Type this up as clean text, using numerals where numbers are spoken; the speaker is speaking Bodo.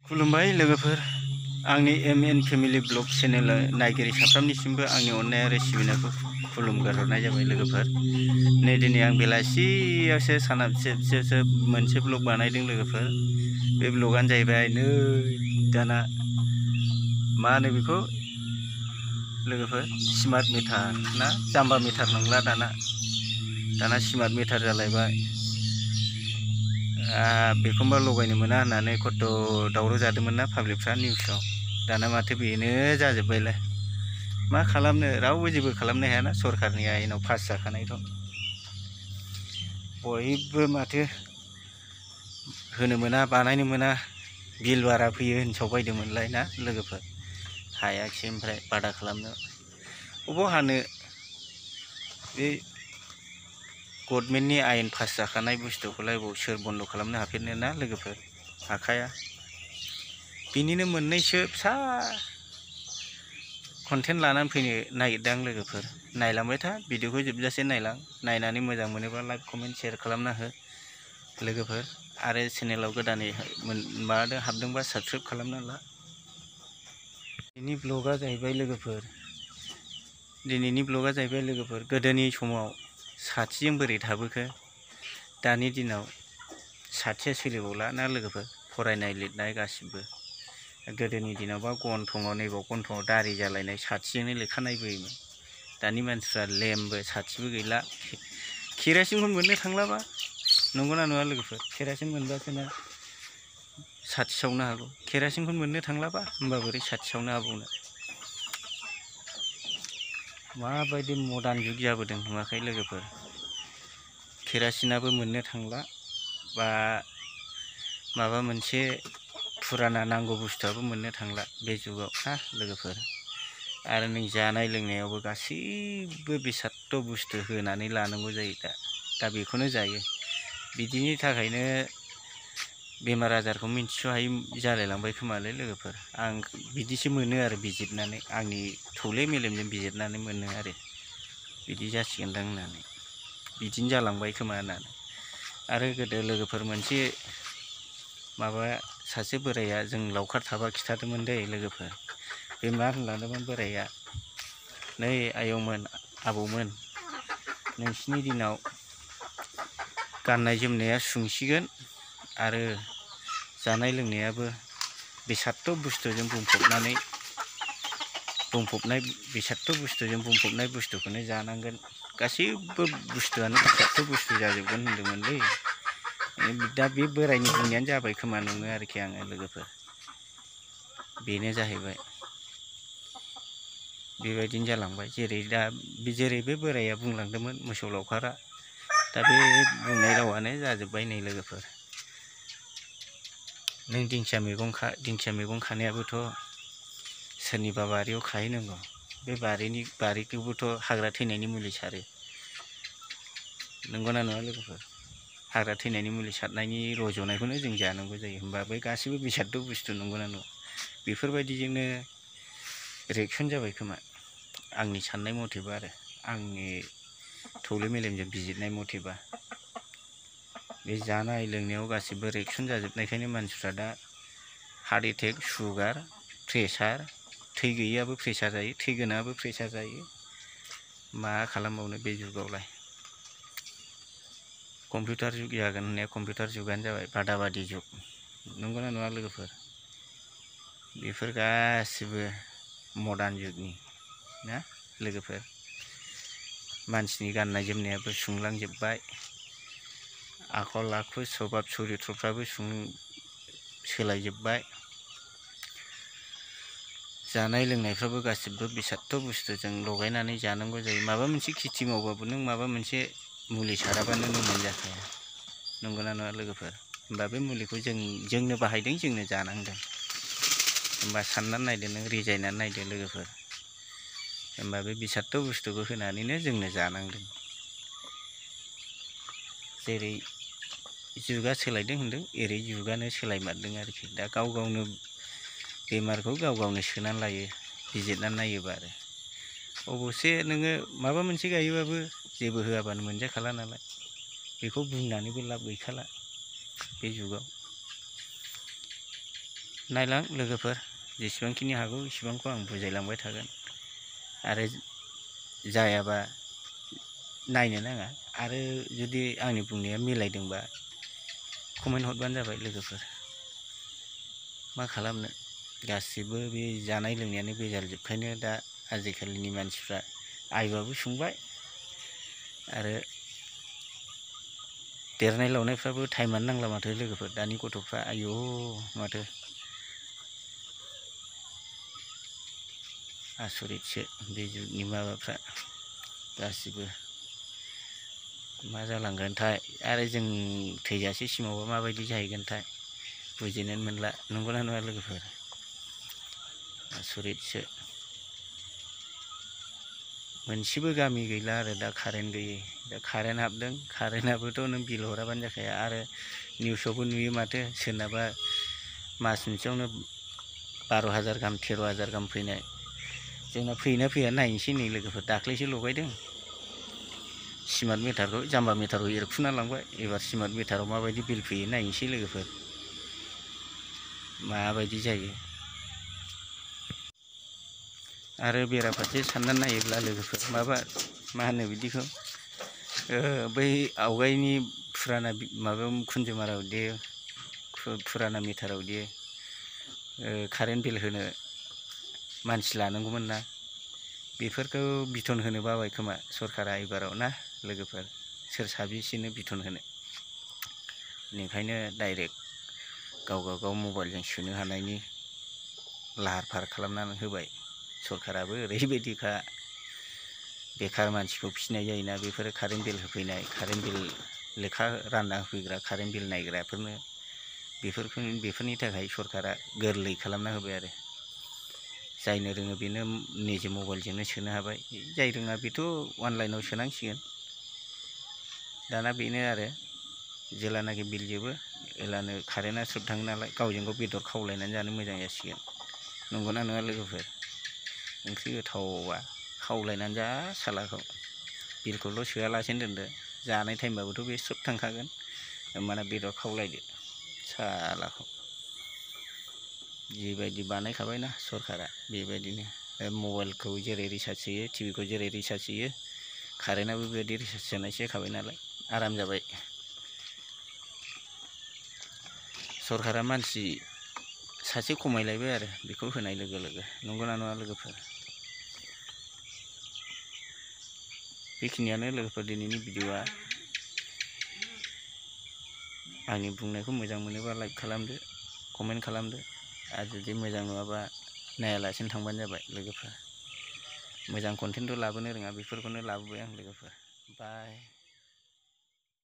खुलुमबाय लोगोफोर आंनि एमएन फेमिलि ब्लग चेनेल नायगिरि साफ्रोमनिसिमबो आंनि अननाय आरो सिबिनायखौ खुलुमगारहरनाय जाबाय लोगोफोर। नै दिनै आं बेलासियावसो सानाबसेसो मोनसे ब्लग बानायदों लोगोफोर। बे ब्लगानो जाहैबाय नै दाना मा होनो बेखौ लोगोफोर स्मार्ट मिटार ना जाम्बा मिटार नंला दाना स्मार्ट मिटार जालायबाय। बेखौबा लगायनो मोना होननानै खथ' दावराव जादोंमोन ना पाब्लिकफ्रा निउसाव। दाना माथो बेनो जाजोब्बायलाय। मा खालामनो रावबो जेबो खालामनो हायाना सरखारनि आयेनाव पास जाखानायथ'। बयबो माथो होनो मोना बानायनो मोना बिल बारा फैयो होनसावबायदोंमोनलाय ना लोगोफोर। हायाखिसै ओमफ्राय बादा खालामनो अबाव हानो बे गभर्नमेन्टनि आयेन पास जाखानाय बुस्थुखौलाय सोर बन्द' खालामनो हाफेरनो ना लोगोफोर, हाखाया। बिनिनो मोननैसो फिसा कन्टेन्ट लानानै फैनो नागिरदों आं लोगोफोर। नायलांबाय था भिडिअखौ जोबजासे नायलां, नायनानै मोजां मोनोबा लाइक कमेन्ट शेयार खालामना हो लोगोफोर। आरो चेनेलाव गोदानै हाबदोंबा साबस्क्राइब खालामना ला। दिनैनि ब्लगा जाहैबाय लोगोफोर गोदोनि समाव साथिजों बोरै थाबोखो, दानि दिनाव साथिया सोलिबावला ना लोगोफोर। फरायनाय लिरनाय गासिबो गोदोनि दिनावबा गन्थङाव नैबाव गन्थङाव दारि जालायनाय साथिजोंनो लेखा नायबोयोमोन। दानि मानसिफ्रा लेम्पबो साथिबो गैला, केरासिनखौनो मोननो थांलाबा। नंगौना नङा लोगोफोर? केरासिन मोनबासो ना साथि सावनो हागौ। केरासिनखौनो मोननो थांलाबा होमबा बोरै साथि सावनो हाबावनो। माबायदि मडार्न जुग जाबोदों नुवाखै लोगोफोर। केरासिनाबो मोननो थांला, बा माबा मोनसे फुराना नांगौ बुस्थुआबो मोननो थांला बे जुगाव ना लोगोफोर। आरो नै जानाय लोंनायावबो गासैबो बेसादथ' बुस्थु होनानै लानांगौ जायो दा बेखौनो जायो। बिदिनि थाखायनो बेमार आजारखौ मिन्थिस' हायि जालायलांबाय खोमालै लोगोफोर। आं बिदिसो मोनो आरो बिजिरनानै, आंनि थौले मेलेमजों बिजिरनानै मोनो आरो बिदि जासिगोनदां होननानै, बिदिनो जालांबाय खोमा होननानै। आरो गोदो लोगोफोर मोनसे सासे बोराइया जों लावखार थाबा खिथादोंमोन दै लोगोफोर। बे मा होनलांदोंमोन बोराइया, नै आयंमोन आबौमोन नोंसिनि दिनाव गाननाय जोमनाया सुंसिगोन आरो जानाय लोंनायाबो बेसादथ' बुस्थुजों बुंफबनाय बुस्थुखौनो जानांगोन। गासैबो बुस्थुआनो बेसादथ' बुस्थु जाजोबगोन होनदोंमोनलै। दा बे बोराइनि बुंनायानो जाबाय खोमा नङो आरोखि आङो लोगोफोर। बेनो जाहैबाय बेबायदिनो जालांबाय। जेरै बे बोराइया बुंलांदोंमोन मोसौ लावखारा, दा बे बुंनाय रावानो जाजोब्बाय नै लोगोफोर। नों दिंखिया मैगं खानायाबोथ' सोरनिबा बारियाव खाहैनांगौ। बे बारिखौबोथ' हाग्रा थैनायनि मुलि सारो। नंगौना नङा लोगोफोर? हाग्रा थैनायनि मुलि सारनायनि रज'नायखौनो जों जानांगौ जायो। होमबा बे गासैबो बेसादथ' बुस्थु नंगौना नङा? बेफोरबायदिजोंनो रिएक्सन जाबाय खोमा आंनि साननाय मथेबा आरो आंनि थौले मेलेमजों बिजिरनाय मथेबा। बे जानाय लोंनायाव गासिबो रिएक्सन जाजोबनायखायनो मानसिफ्रा दा हार्ट एटेक, सुगार, प्रेसार, थै गैयियाबो प्रेसार जायो, थै गोनाङाबो प्रेसार जायो। मा खालामबावनो बे जुगावलाय। कम्पिउटार जुग जागोन होननाया कम्पिउटार जुगानो जाबाय, बादा बादि जुग। नंगौना नङा लोगोफोर? बेफोर गासिबो मडार्न जुगनि ना लोगोफोर। मानसिनि गाननाय जोमनायाबो सुंलांजोब्बाय, आखल आखु सभाब चरित्रफ्राबो सोलायजोब्बाय। जानाय लोंनायफ्राबो गासिबो बेसादथ' बुस्थुजों लगायनानै जानांगौ जायो। माबा मोनसे खेथि मावबाबो नों माबा मोनसे मुलि साराबानो नों मोनजाखाया। नंगौना नङा लोगोफोर? होमबा बे मुलिखौ जोंनो बाहायदों, जोंनो जानांदों। होमबा साननानै नायदो नों, रिजायनानै नायदो लोगोफोर। होमबा बे बेसादथ' बुस्थुखौ होनानैनो जोंनो जानांदों। जेरै जुगा सोलायदों होनदों, एरै जुगानो सोलायमारदों आरोखि। दा गाव गावनो बेमारखौ गाव गावनो सोनानै लायो बिजिरनानै नायोबा आरो। अब'से नोङो माबा मोनसे गायोबाबो जेबो होआबानो मोनजाखाला नालाय, बेखौ बुंनानैबो लाब गैखाला बे जुगाव। नायलां लोगोफोर जेसेबांखिनि हागौ इसेबांखौ आं बुजायलांबाय थागोन आरो जायाबा नायनो नाङा आरो जुदि आंनि बुंनाया मिलायदोंबा कमेन्ट हरबानो जाबाय लोगोफोर मा खालामनो गासिबो बे जानाय लोंनायानो बेजालजोबखायनो दा आजिखालिनि मानसिफ्रा आइबाबो संबाय आरो देरनाय लावनायफ्राबो टाइमानो नांला माथो लोगोफोर दानि गथ'फ्रा आयौ माथो आसरितसो बे जुगनि माबाफ्रा गासिबो मा जालांगोनथाय आरो जों थैजासे सिमावबा माबायदि जाहैगोनथाय बुजिनोनो मोनला नंगौना नङा लोगोफोर आसरितसो मोनसेबो गामि गैला आरो दा कारेन्ट गैयै दा कारेन्ट हाबदों कारेन्टआबोथ' नों बिल हराबानो जाखाया आरो निउसावबो नुयो माथो सोरनाबा मास मोनसेयावनो 12,000 गाहाम 13,000 गाहाम फैनाय जोंना फैयोना फैया नायनोसै नै लोगोफोर दाख्लैसो लगायदों स्मार्ट मिटारखौ जाम्बा मिटारखौ एरखुना लांबाय एबार स्मार्ट मिटाराव माबायदि बिल फैयो नायनोसै लोगोफोर माबायदि जायो आरो बेराफारसे साननानै नायोब्ला लोगोफोर माबा मा होनो बिदिखौ बै आवगायनि फुराना माबायाव कुन्जुमारावदि फुराना मिटारावदि कारेन्ट बिल होनो मानसि लानांगौमोन ना बेफोरखौ बिथन होनो बाबाय खोमा सरकारा एबाराव ना लोगोफोर सोर साबेसेनो बिथन होनो बेनिखायनो डाइरेक्ट गाव मबाइलजों सोनो हानायनि लाहार फाहार खालामनानै होबाय सरकाराबो ओरैबायदिखा बेखार मानसिखौ फिसिनाय जायोना बेफोरो कारेन्ट बिल होफैनाय कारेन्ट बिल लेखा रानना होफैग्रा कारेन्ट बिल नायग्राफोरनो बेफोरनि थाखाय सरकारा गोरलै खालामना होबाय आरो जायनो रोङो बेनो निजे मबाइलजोंनो सोनो हाबाय जाय रोङा बेथ' अनलाइनाव सोनांसिगोन दाना बेनो आरो जेलानाखि बिल जोबो अब्लानो कारेन्टआ स्रब थाङो नालाय गावजों गाव बेदर खावलायनानै जानो मोजां जासिगोन नंगौना नङा लोगोफोर ओंख्रि गोथावबा खावलायनानै जा सालाखौ बिलखौल' सोआलासेनो दोनदो जानाय टाइमबाबोथ' बे स्रोब थांखागोन होमबाना बेदर खावलायदो सालाखौ जिबायदि बानायखाबायना सरकारा बेबायदिनो मबाइलखौ जेरै रिसार्ज सोयो टिभिखौ जेरै रिसार्ज सोयो कारेन्टआबो बेबायदि रिसार्ज सोनायसो जाखाबाय नालाय आराम जाबाय सरकारा मानसि सासे खमायलायबाय आरो बेखौ होनाय लोगो लोगो नंगौना नङा लोगोफोर बेखिनियानो लोगोफोर दिनैनि भिडिअआ आंनि बुंनायखौ मोजां मोनोबा लाइक खालामदो कमेन्ट खालामदो आरो जुदि मोजां नङाबा नायालासिनो थांबानो जाबाय लोगोफोर मोजां कन्टेन्टथ' लाबोनो रोङा बेफोरखौनो लाबोबाय आं लोगोफोर बाय